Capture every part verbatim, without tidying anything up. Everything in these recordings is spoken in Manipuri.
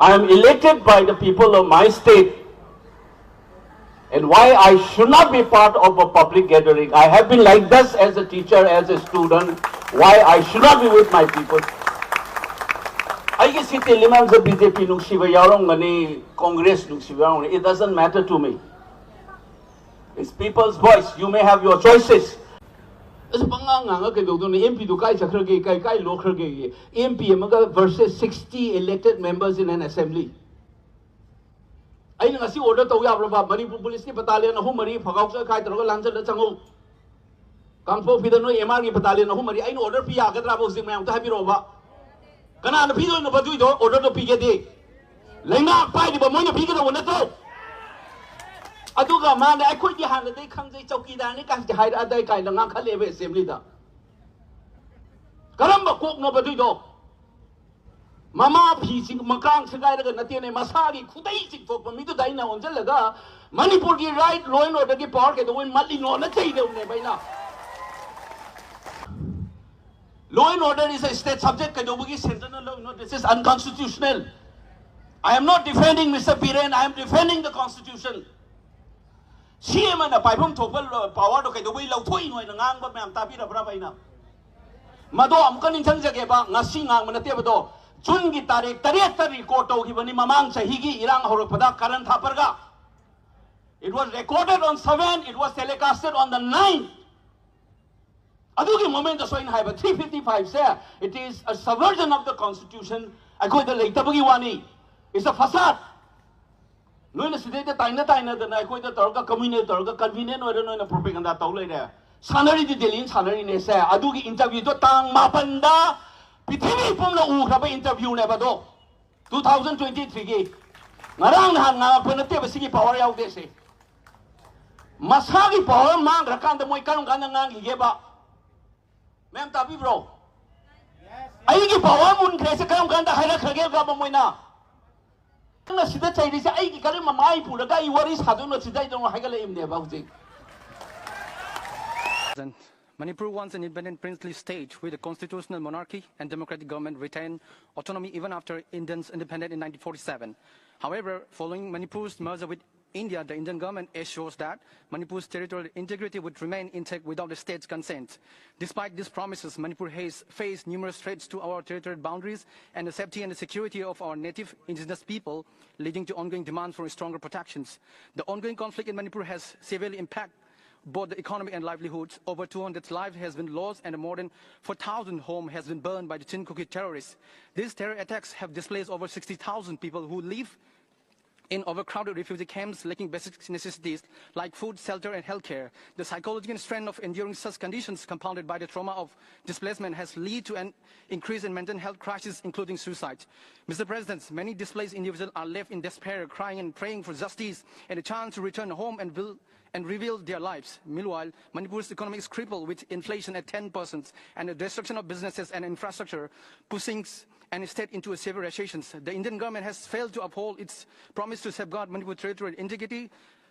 I am elected by the people of my state. And why I should not be part of a public gathering? I have been like this as a teacher, as a student. Why I should not be with my people? ꯑꯩꯒꯤ ꯁꯤꯠꯇꯤ ꯂꯤꯃꯥꯟꯁꯦ ꯕꯤ ꯖꯦ ꯄꯤ ꯅꯨꯡꯁꯤꯕ ꯌꯥꯎꯔꯝꯒꯅꯤ, ꯀꯣꯡꯒ꯭ꯔꯦꯁ ꯅꯨꯡꯁꯤꯕ ꯌꯥꯎꯔꯝꯒꯅꯤ, it doesn't matter to me. It's people's voice. You may have your choices. ꯑꯁ, ꯄꯉꯥꯡ ꯉꯥꯡꯉ ꯀꯩꯗꯧꯗꯣꯏꯅꯣ? ꯑꯦꯝ ꯄꯤꯗꯨ ꯀꯥꯏ ꯆꯠꯈ꯭ꯔꯒꯦ? ꯀꯥꯏ, ꯀꯥꯏ ꯂꯣꯛꯈ꯭ꯔꯒꯦ? ꯑꯦꯝ ꯄꯤ ꯑꯃꯒ versus sixty elected members in an assembly. ꯑꯩꯅ ꯉꯁꯤ order ꯇꯧ ꯌꯥꯕ꯭ꯔꯕ? ꯃꯅꯤꯄꯨꯔ ꯄꯨꯂꯤꯁꯀꯤ battalion ꯑꯍꯨꯝ ꯃꯔꯤ ꯐꯒꯥꯎ ꯆꯠꯈꯥꯏ ꯇꯧꯔꯒ ꯂꯥꯟꯖꯜꯂ ꯆꯪꯉꯧ꯫ ꯀꯥꯡꯄꯣꯛꯄꯤꯗ ꯅꯣꯏ ꯑꯦꯝ ꯑꯥꯔꯒꯤ battalion ꯑꯍꯨꯝ ꯃꯔꯤ ꯑꯩꯅ order ꯄꯤ ꯌꯥꯒꯗ꯭ꯔꯕ? ꯍꯧꯖꯤꯛ ꯃꯌꯥꯝ ꯑꯝꯇ ꯍꯥꯏꯕꯤꯔꯛꯑꯣꯕ꯫ ꯀꯅꯥꯅ ꯄꯤꯗꯣꯏꯅꯣꯕ ꯑꯗꯨꯏꯗꯣ? Orderꯗꯣ ꯄꯤꯒꯦꯗꯤ ꯂꯩꯉꯥꯛ ꯄꯥꯏꯔꯤꯕ ꯃꯣꯏꯅ ꯄꯤꯒꯗꯧꯕ ꯅꯠꯇ꯭ꯔꯣ? ꯑꯗꯨꯒ ꯃꯥꯅ "ꯑꯩꯈꯣꯏꯗꯤ ꯍꯥꯟꯅꯗꯩ ꯈꯪꯖꯩ, ꯆꯧꯀꯤꯗꯥꯔꯅꯤ" ꯀꯥꯏꯁꯦ ꯍꯥꯏꯔꯛꯑꯗꯥꯏ ꯀꯥꯏꯅ ꯉꯥꯡꯈꯠꯂꯛꯑꯦꯕ assemblyꯗ꯫ ꯀꯔꯝꯕ ꯀꯣꯛꯅꯣꯕ ꯑꯗꯨꯏꯗꯣ? ꯃꯃꯥ ꯐꯤꯁꯤꯡ ꯃꯀꯥꯡ ꯁꯦꯒꯥꯏꯔꯒ ꯅꯠꯇꯦꯅꯦ, ꯃꯁꯥꯒꯤ ꯈꯨꯗꯩ ꯆꯤꯡꯊꯣꯛꯄ ꯃꯤꯗꯨꯗ ꯑꯩꯅ ꯑꯣꯟꯁꯤꯜꯂꯒ ꯃꯅꯤꯄꯨꯔꯒꯤ right, law and orderꯒꯤ power ꯀꯩꯗꯧꯕꯩ ꯃꯠꯂꯤꯅꯣꯅ ꯆꯩꯗꯧꯅꯦꯕ ꯑꯩꯅ꯫ Law and order is a state subject ꯀꯩꯗꯧꯕꯒꯤ centreꯅ ꯂꯧꯔꯤꯅꯣ? This is unconstitutional. I am not defending Mister Biren, I am defending the constitution. ꯁꯤ ꯑꯃꯅ ꯄꯥꯏꯐꯝ ꯊꯣꯛꯄ powerꯗꯣ ꯀꯩꯗꯧꯕꯩ ꯂꯧꯊꯣꯛꯏꯅꯣ ꯍꯥꯏꯅ ꯉꯥꯡꯕ ꯃꯌꯥꯝ ꯇꯥꯕꯤꯔꯕ꯭ꯔꯕ ꯑꯩꯅ? ꯃꯗꯣ ꯑꯃꯨꯛꯀ ꯅꯤꯡꯁꯤꯡꯖꯒꯦꯕ, ꯉꯁꯤ ꯉꯥꯡꯕ ꯅꯠꯇꯦꯕꯗꯣ꯫ Juneꯒꯤ ꯇꯥꯔꯤꯛ ꯇꯔꯦꯠꯇ record ꯇꯧꯈꯤꯕꯅꯤ, ꯃꯃꯥꯡ ꯆꯍꯤꯒꯤ ꯏꯔꯥꯡ ꯍꯧꯔꯛꯄꯗ ꯀꯥꯔꯟ ꯊꯥꯄꯔꯒ꯫ It was recorded on seven, it was telecasted on the ninth. ꯑꯗꯨꯒꯤ momentꯇꯁꯨ ꯑꯩꯅ ꯍꯥꯏꯕ three fifty fiveꯁꯦ, it is a subversion of the constitution. ꯑꯩꯈꯣꯏꯗ ꯂꯩꯇꯕꯒꯤ ꯋꯥꯅꯤ, it's a facade. ꯅꯣꯏꯅ ꯁꯤꯗꯩꯗ ꯇꯥꯏꯅ ꯇꯥꯏꯅꯗꯅ ꯑꯩꯈꯣꯏꯗ ꯇꯧꯔꯒ communal ꯇꯧꯔꯒ convenient ꯑꯣꯏꯔ ꯅꯣꯏꯅ propaganda ꯇꯧ ꯂꯩꯔꯦ꯫ ꯁꯥꯟꯅꯔꯤꯗꯤ ꯗꯦꯜꯂꯤꯅ ꯁꯥꯟꯅꯔꯤꯅꯦ ꯁꯦ꯫ ꯑꯗꯨꯒꯤ interviewꯗꯣ ꯇꯥꯡ ꯃꯥꯄꯟꯗ ꯄ꯭ꯔꯤꯊꯤꯕꯤ ꯄꯨꯝꯅ ꯎꯈ꯭ꯔꯕ interviewꯅꯦꯕ ꯑꯗꯣ꯫ Two thousand twenty threeꯒꯤ ꯉꯔꯥꯡ ꯅꯍꯥꯟ ꯉꯥꯡꯉꯛꯄ ꯅꯠꯇꯦꯕ ꯁꯤꯒꯤ power ꯌꯥꯎꯗꯦ ꯁꯦ꯫ ꯃꯁꯥꯒꯤ power ꯃꯥꯡꯈ꯭ꯔꯀꯥꯟꯗ ꯃꯣꯏ ꯀꯔꯝ ꯀꯥꯟꯗ ꯉꯥꯡꯈꯤꯒꯦꯕ? ꯃꯌꯥꯝ ꯇꯥꯕꯤꯕ꯭ꯔꯣ? ꯑꯩꯒꯤ power ꯃꯨꯟꯈ꯭ꯔꯦꯁꯦ ꯀꯔꯝ ꯀꯥꯟꯗ ꯍꯥꯏꯔꯛꯈ꯭ꯔꯒꯦꯕ ꯃꯣꯏꯅ? ꯅꯪꯅ ꯁꯤꯗ ꯆꯩꯔꯤꯁꯦ ꯑꯩꯒꯤ ꯀꯔꯝꯕ ꯃꯥꯏ ꯄꯨꯔꯒ ꯑꯩ ꯋꯥꯔꯤ ꯁꯥꯗꯣꯏꯅꯣ ꯁꯤꯗ ꯑꯩꯗꯧꯅ ꯍꯥꯏꯒꯠꯂꯛꯏꯕꯅꯦꯕ ꯍꯧꯖꯤꯛ꯫ Manipur wants an independent princely state with a constitutional monarchy and democratic government retain autonomy even after India's independence in nineteen forty-seven. However, following Manipur's merger with India, the Indian government assures that Manipur's territorial integrity would remain intact without the state's consent. Despite these promises, Manipur has faced numerous threats to our territorial boundaries and the safety and the security of our native indigenous people, leading to ongoing demands for stronger protections. The ongoing conflict in Manipur has severely impacted both the economy and livelihoods. Over two hundred lives has been lost and more than four thousand homes has been burned by the Chin Kuki terrorists. These terror attacks have displaced over sixty thousand people who live in overcrowded refugee camps lacking basic necessities like food, shelter, and healthcare. The psychological strain of enduring such conditions, compounded by the trauma of displacement, has led to an increase in mental health crises, including suicide. Mister President, many displaced individuals are left in despair, crying and praying for justice and a chance to return home and will and rebuild their lives. Meanwhile, Manipur's economy is crippled with inflation at ten percent and the destruction of businesses and infrastructure, pushing and state into a severe recession. The Indian government has failed to uphold its promise to safeguard Manipur territorial integrity,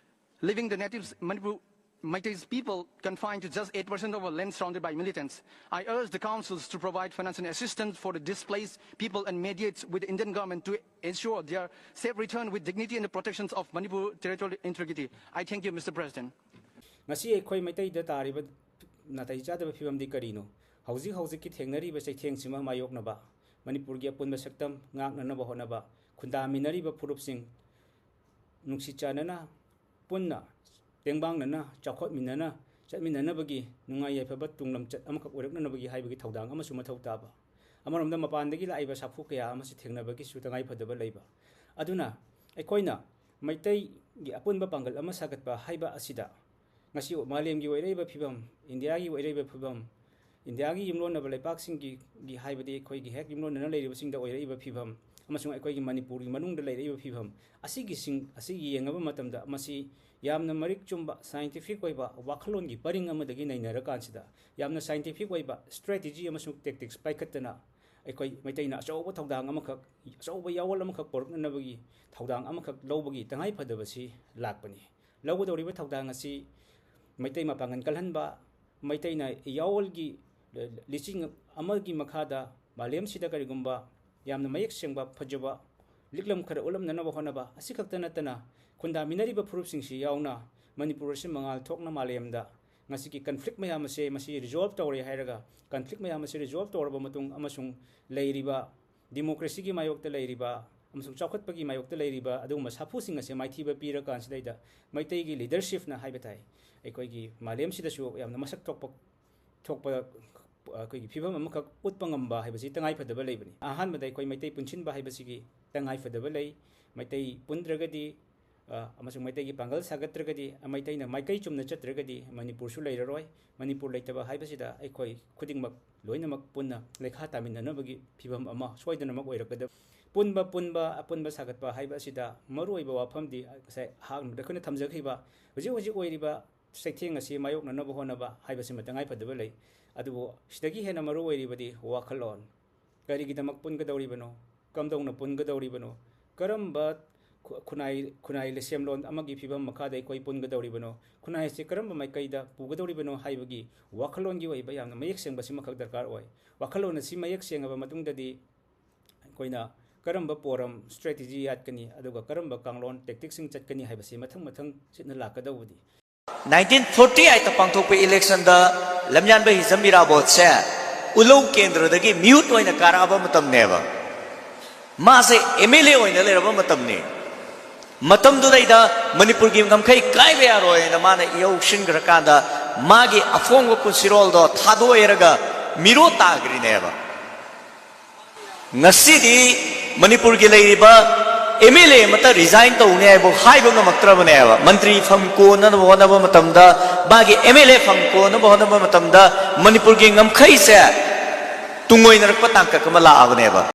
leaving the natives Manipur Meitei people confined to just eight percent of a land surrounded by militants. I urge the councils to provide financial assistance for the displaced people and mediate with the Indian government to ensure their safe return with dignity and the protections of Manipur territorial integrity. I thank you, Mister President. ꯉꯁꯤ ꯑꯩꯈꯣꯏ ꯃꯩꯇꯩꯗ ꯇꯥꯔꯤꯕ ꯅꯥꯇꯩ ꯆꯥꯗꯕ ꯐꯤꯕꯝꯗꯤ ꯀꯔꯤꯅꯣ? ꯍꯧꯖꯤꯛ ꯍꯧꯖꯤꯛꯀꯤ ꯊꯦꯡꯅꯔꯤꯕ ꯆꯩꯊꯦꯡꯁꯤꯃ ꯃꯥꯌꯣꯛꯅꯕ, ꯃꯅꯤꯄꯨꯔꯒꯤ ꯑꯄꯨꯟꯕ ꯁꯛꯇꯝ ꯉꯥꯛꯅꯅꯕ ꯍꯣꯠꯅꯕ, ꯈꯨꯟꯗꯥꯃꯤꯟꯅꯔꯤꯕ ꯐꯨꯔꯨꯞꯁꯤꯡ ꯅꯨꯡꯁꯤ ꯆꯥꯟꯅꯅ ꯄꯨꯟꯅ ꯇꯦꯡꯕꯥꯡꯅꯅ ꯆꯥꯎꯈꯠꯃꯤꯟꯅꯅ ꯆꯠꯃꯤꯟꯅꯅꯕꯒꯤ ꯅꯨꯡꯉꯥꯏ ꯌꯥꯏꯐꯕ ꯇꯨꯡꯂꯝꯆꯠ ꯑꯃꯈꯛ ꯑꯣꯏꯔꯛꯅꯅꯕꯒꯤ ꯍꯥꯏꯕꯒꯤ ꯊꯧꯗꯥꯡ ꯑꯃꯁꯨ ꯃꯊꯧ ꯇꯥꯕ꯫ ꯑꯃꯔꯣꯝꯗ ꯃꯄꯥꯟꯗꯒꯤ ꯂꯥꯛꯏꯕ ꯁꯥꯐꯨ ꯀꯌꯥ ꯑꯃꯁꯨ ꯊꯦꯡꯅꯕꯒꯤꯁꯨ ꯇꯉꯥꯏꯐꯗꯕ ꯂꯩꯕ꯫ ꯑꯗꯨꯅ ꯑꯩꯈꯣꯏꯅ ꯃꯩꯇꯩꯒꯤ ꯑꯄꯨꯟꯕ ꯄꯥꯡꯒꯜ ꯑꯃ ꯁꯥꯒꯠꯄ ꯍꯥꯏꯕ ꯑꯁꯤꯗ ꯉꯁꯤ ꯃꯥꯂꯦꯝꯒꯤ ꯑꯣꯏꯔꯛꯏꯕ ꯐꯤꯕꯝ, ꯏꯟꯗꯤꯌꯥꯒꯤ ꯑꯣꯏꯔꯛꯏꯕ ꯐꯤꯕꯝ, ꯏꯟꯗꯤꯌꯥꯒꯤ ꯌꯨꯝꯂꯣꯟꯅꯕ ꯂꯩꯄꯥꯛꯁꯤꯡꯒꯤ ꯒꯤ ꯍꯥꯏꯕꯗꯤ ꯑꯩꯈꯣꯏꯒꯤ ꯍꯦꯛ ꯌꯨꯝꯂꯣꯟꯅꯅ ꯂꯩꯔꯤꯕꯁꯤꯡꯗ ꯑꯣꯏꯔꯛꯏꯕ ꯐꯤꯕꯝ ꯑꯃꯁꯨꯡ ꯑꯩꯈꯣꯏꯒꯤ ꯃꯅꯤꯄꯨꯔꯒꯤ ꯃꯅꯨꯡꯗ ꯂꯩꯔꯛꯏꯕ ꯐꯤꯕꯝ ꯑꯁꯤꯒꯤꯁꯤꯡ ꯑꯁꯤ ꯌꯦꯡꯉꯕ ꯃꯇꯝꯗ ꯃꯁꯤ ꯌꯥꯝꯅ ꯃꯔꯤꯛ ꯆꯨꯝꯕ scientific ꯑꯣꯏꯕ ꯋꯥꯈꯜꯂꯣꯟꯒꯤ ꯄꯔꯤꯡ ꯑꯃꯗꯒꯤ ꯅꯩꯅꯔꯀꯥꯟꯁꯤꯗ ꯌꯥꯝꯅ scientific ꯑꯣꯏꯕ strategy ꯑꯃꯁꯨꯡ tactics ꯄꯥꯏꯈꯠꯇꯅ ꯑꯩꯈꯣꯏ ꯃꯩꯇꯩꯅ ꯑꯆꯧꯕ ꯊꯧꯗꯥꯡ ꯑꯃꯈꯛ, ꯑꯆꯧꯕ ꯌꯥꯑꯣꯜ ꯑꯃꯈꯛ ꯄꯨꯔꯛꯅꯅꯕꯒꯤ ꯊꯧꯗꯥꯡ ꯑꯃꯈꯛ ꯂꯧꯕꯒꯤ ꯇꯉꯥꯏꯐꯗꯕꯁꯤ ꯂꯥꯛꯄꯅꯤ꯫ ꯂꯧꯒꯗꯧꯔꯤꯕ ꯊꯧꯗꯥꯡ ꯑꯁꯤ ꯃꯩꯇꯩ ꯃꯄꯥꯡꯒꯜ ꯀꯜꯍꯟꯕ, ꯃꯩꯇꯩꯅ ꯌꯥꯑꯣꯜꯒꯤ ꯂꯤꯆꯤꯡ ꯑꯃꯒꯤ ꯃꯈꯥꯗ ꯃꯥꯂꯦꯝꯁꯤꯗ ꯀꯔꯤꯒꯨꯝꯕ ꯌꯥꯝꯅ ꯃꯌꯦꯛ ꯁꯦꯡꯕ, ꯐꯖꯕ ꯂꯤꯛꯂꯝ ꯈꯔ ꯎꯠꯂꯝꯅꯅꯕ ꯍꯣꯠꯅꯕ, ꯑꯁꯤꯈꯛꯇ ꯅꯠꯇꯅ ꯈꯨꯟꯗꯥꯃꯤꯟꯅꯔꯤꯕ ꯐꯨꯔꯨꯞꯁꯤꯡꯁꯤ ꯌꯥꯎꯅ ꯃꯅꯤꯄꯨꯔ ꯑꯁꯤ ꯃꯉꯥꯜ ꯊꯣꯛꯅ ꯃꯥꯂꯦꯝꯗ ꯉꯁꯤꯒꯤ ꯀꯟꯐ꯭ꯂꯤꯛ ꯃꯌꯥꯝ ꯑꯁꯦ ꯃꯁꯤ ꯔꯤꯖꯣꯜꯕ ꯇꯧꯔꯦ ꯍꯥꯏꯔꯒ, ꯀꯟꯐ꯭ꯂꯤꯛ ꯃꯌꯥꯝ ꯑꯁꯤ ꯔꯤꯖꯣꯜꯕ ꯇꯧꯔꯕ ꯃꯇꯨꯡ ꯑꯃꯁꯨꯡ ꯂꯩꯔꯤꯕ ꯗꯤꯃꯣꯀ꯭ꯔꯦꯁꯤꯒꯤ ꯃꯥꯌꯣꯛꯇ ꯂꯩꯔꯤꯕ ꯑꯃꯁꯨꯡ ꯆꯥꯎꯈꯠꯄꯒꯤ ꯃꯥꯌꯣꯛꯇ ꯂꯩꯔꯤꯕ ꯑꯗꯨꯒꯨꯝꯕ ꯁꯥꯐꯨꯁꯤꯡ ꯑꯁꯦ ꯃꯥꯏꯊꯤꯕ ꯄꯤꯔꯀꯥꯟꯁꯤꯗꯩꯗ ꯃꯩꯇꯩꯒꯤ ꯂꯤꯗꯔꯁꯤꯞꯅ ꯍꯥꯏꯕ ꯇꯥꯏ, ꯑꯩꯈꯣꯏꯒꯤ ꯃꯥꯂꯦꯝꯁꯤꯗꯁꯨ ꯌꯥꯝꯅ ꯃꯁꯛ ꯊꯣꯛꯄ, ꯊꯣꯛꯄ ꯑꯩꯈꯣꯏꯒꯤ ꯐꯤꯕꯝ ꯑꯃꯈꯛ ꯎꯠꯄ ꯉꯝꯕ ꯍꯥꯏꯕꯁꯤ ꯇꯉꯥꯏꯐꯗꯕ ꯂꯩꯕꯅꯤ꯫ ꯑꯍꯥꯟꯕꯗ ꯑꯩꯈꯣꯏ ꯃꯩꯇꯩ ꯄꯨꯟꯁꯤꯟꯕ ꯍꯥꯏꯕꯁꯤꯒꯤ ꯇꯉꯥꯏꯐꯗꯕ ꯂꯩ꯫ ꯃꯩꯇꯩ ꯄꯨꯟꯗ꯭ꯔꯒꯗꯤ, ꯑ, ꯑꯃꯁꯨꯡ ꯃꯩꯇꯩꯒꯤ ꯄꯥꯡꯒꯜ ꯁꯥꯒꯠꯇ꯭ꯔꯒꯗꯤ, ꯃꯩꯇꯩꯅ ꯃꯥꯏꯀꯩ ꯆꯨꯝꯅ ꯆꯠꯇ꯭ꯔꯒꯗꯤ ꯃꯅꯤꯄꯨꯔꯁꯨ ꯂꯩꯔꯔꯣꯏ꯫ ꯃꯅꯤꯄꯨꯔ ꯂꯩꯇꯕ ꯍꯥꯏꯕꯁꯤꯗ ꯑꯩꯈꯣꯏ ꯈꯨꯗꯤꯡꯃꯛ ꯂꯣꯏꯅꯃꯛ ꯄꯨꯟꯅ ꯂꯩꯈꯥ ꯇꯥꯃꯤꯟꯅꯅꯕꯒꯤ ꯐꯤꯕꯝ ꯑꯃ ꯁꯣꯏꯗꯅꯃꯛ ꯑꯣꯏꯔꯛꯀꯗꯕ꯫ ꯄꯨꯟꯕ, ꯄꯨꯟꯕ, ꯑꯄꯨꯟꯕ ꯁꯥꯒꯠꯄ ꯍꯥꯏꯕ ꯑꯁꯤꯗ ꯃꯔꯨꯑꯣꯏꯕ ꯋꯥꯐꯝꯗꯤ ꯉꯁꯥꯏ ꯑꯍꯥꯟꯕꯗ ꯑꯩꯈꯣꯏꯅ ꯊꯝꯖꯈꯤꯕ ꯍꯧꯖꯤꯛ ꯍꯧꯖꯤꯛ ꯑꯣꯏꯔꯤꯕ ꯆꯩꯊꯦꯡ ꯑꯁꯤ ꯃꯥꯌꯣꯛꯅꯅꯕ ꯍꯣꯠꯅꯕ ꯍꯥꯏꯕꯁꯤꯃ ꯇꯉꯥꯏꯐꯗꯕ ꯂꯩ꯫ ꯑꯗꯨꯕꯨ ꯁꯤꯗꯒꯤ ꯍꯦꯟꯅ ꯃꯔꯨ ꯑꯣꯏꯔꯤꯕꯗꯤ ꯋꯥꯈꯜꯂꯣꯟ꯫ ꯀꯔꯤꯒꯤꯗꯃꯛ ꯄꯨꯟꯒꯗꯧꯔꯤꯕꯅꯣ? ꯀꯝꯗꯧꯅ ꯄꯨꯟꯒꯗꯧꯔꯤꯕꯅꯣ? ꯀꯔꯝꯕ ꯈꯨ-, ꯈꯨꯟꯅꯥꯏ, ꯈꯨꯟꯅꯥꯏ ꯂꯁꯦꯝꯂꯣꯟ ꯑꯃꯒꯤ ꯐꯤꯕꯝ ꯃꯈꯥꯗ ꯑꯩꯈꯣꯏ ꯄꯨꯟꯒꯗꯧꯔꯤꯕꯅꯣ? ꯈꯨꯟꯅꯥꯏ ꯑꯁꯤ ꯀꯔꯝꯕ ꯃꯥꯏꯀꯩꯗ ꯄꯨꯒꯗꯧꯔꯤꯕꯅꯣ ꯍꯥꯏꯕꯒꯤ ꯋꯥꯈꯜꯂꯣꯟꯒꯤ ꯑꯣꯏꯕ ꯌꯥꯝꯅ ꯃꯌꯦꯛ ꯁꯦꯡꯕ ꯑꯁꯤꯃꯈꯛ ꯗꯔꯀꯥꯔ ꯑꯣꯏ꯫ ꯋꯥꯈꯜꯂꯣꯟ ꯑꯁꯤ ꯃꯌꯦꯛ ꯁꯦꯡꯉꯕ ꯃꯇꯨꯡꯗꯗꯤ ꯑꯩꯈꯣꯏꯅ ꯀꯔꯝꯕ ꯄꯣꯔꯝ ꯁ꯭ꯇ꯭ꯔꯦꯇꯦꯖꯤ ꯌꯥꯠꯀꯅꯤ, ꯑꯗꯨꯒ ꯀꯔꯝꯕ ꯀꯥꯡꯂꯣꯟ ꯇꯦꯛꯇꯤꯛꯁꯤꯡ ꯆꯠꯀꯅꯤ ꯍꯥꯏꯕꯁꯤ ꯃꯊꯪ ꯃꯊꯪ ꯁꯤꯠꯅ ꯂꯥꯛꯀꯗꯧꯕꯗꯤ꯫ ꯅꯥꯏꯟꯇꯤꯟ ꯐꯣꯔꯇꯤ ꯑꯩꯠꯇ ꯄꯥꯡꯊꯣꯛꯄ ꯏꯂꯦꯛꯁꯟꯗ ꯂꯝꯌꯥꯟꯕ ꯍꯤꯖꯝ ꯏꯔꯥꯕꯣꯠꯁꯦ ꯎꯂꯧ ꯀꯦꯟꯗ꯭ꯔꯗꯒꯤ ꯃꯤꯍꯨꯠ ꯑꯣꯏꯅ ꯀꯥꯔꯛꯑꯕ ꯃꯇꯝꯅꯦꯕ꯫ ꯃꯥꯁꯦ ꯑꯦꯝ ꯑꯦꯜ ꯑꯦ ꯑꯣꯏꯅ ꯂꯩꯔꯕ ꯃꯇꯝꯅꯤ꯫ ꯃꯇꯝꯗꯨꯗꯩꯗ ꯃꯅꯤꯄꯨꯔꯒꯤ ꯉꯝꯈꯩ ꯀꯥꯏꯕ ꯌꯥꯔꯣꯏꯅ ꯃꯥꯅ ꯏꯍꯧ ꯁꯤꯟꯈ꯭ꯔꯀꯥꯟꯗ ꯃꯥꯒꯤ ꯑꯐꯣꯡꯕ ꯄꯨꯟꯁꯤꯔꯣꯜꯗꯣ ꯊꯥꯗꯣꯛꯑꯦꯔꯒ ꯃꯤꯔꯣ ꯇꯥꯈ꯭ꯔꯤꯅꯦꯕ꯫ ꯉꯁꯤꯗꯤ ꯃꯅꯤꯄꯨꯔꯒꯤ ꯂꯩꯔꯤꯕ ꯑꯦꯝ ꯑꯦꯜ ꯑꯦ ꯑꯃꯠꯇ ꯔꯤꯖꯥꯏꯟ ꯇꯧꯅꯤ ꯍꯥꯏꯕ ꯍꯥꯏꯕ ꯉꯝꯃꯛꯇ꯭ꯔꯕꯅꯦꯕ꯫ ꯃꯟꯇ꯭ꯔꯤ ꯐꯝ ꯀꯣꯟꯅꯅꯕ ꯍꯣꯠꯅꯕ ꯃꯇꯝꯗ, ꯃꯥꯒꯤ ꯑꯦꯝ ꯑꯦꯜ ꯑꯦ ꯐꯝ ꯀꯣꯟꯅꯕ ꯍꯣꯠꯅꯕ ꯃꯇꯝꯗ ꯃꯅꯤꯄꯨꯔꯒꯤ ꯉꯝꯈꯩꯁꯦ ꯇꯨꯡꯑꯣꯏꯅꯔꯛꯄ ꯇꯥꯡꯀꯛ ꯑꯃ ꯂꯥꯛꯑꯕꯅꯦꯕ꯫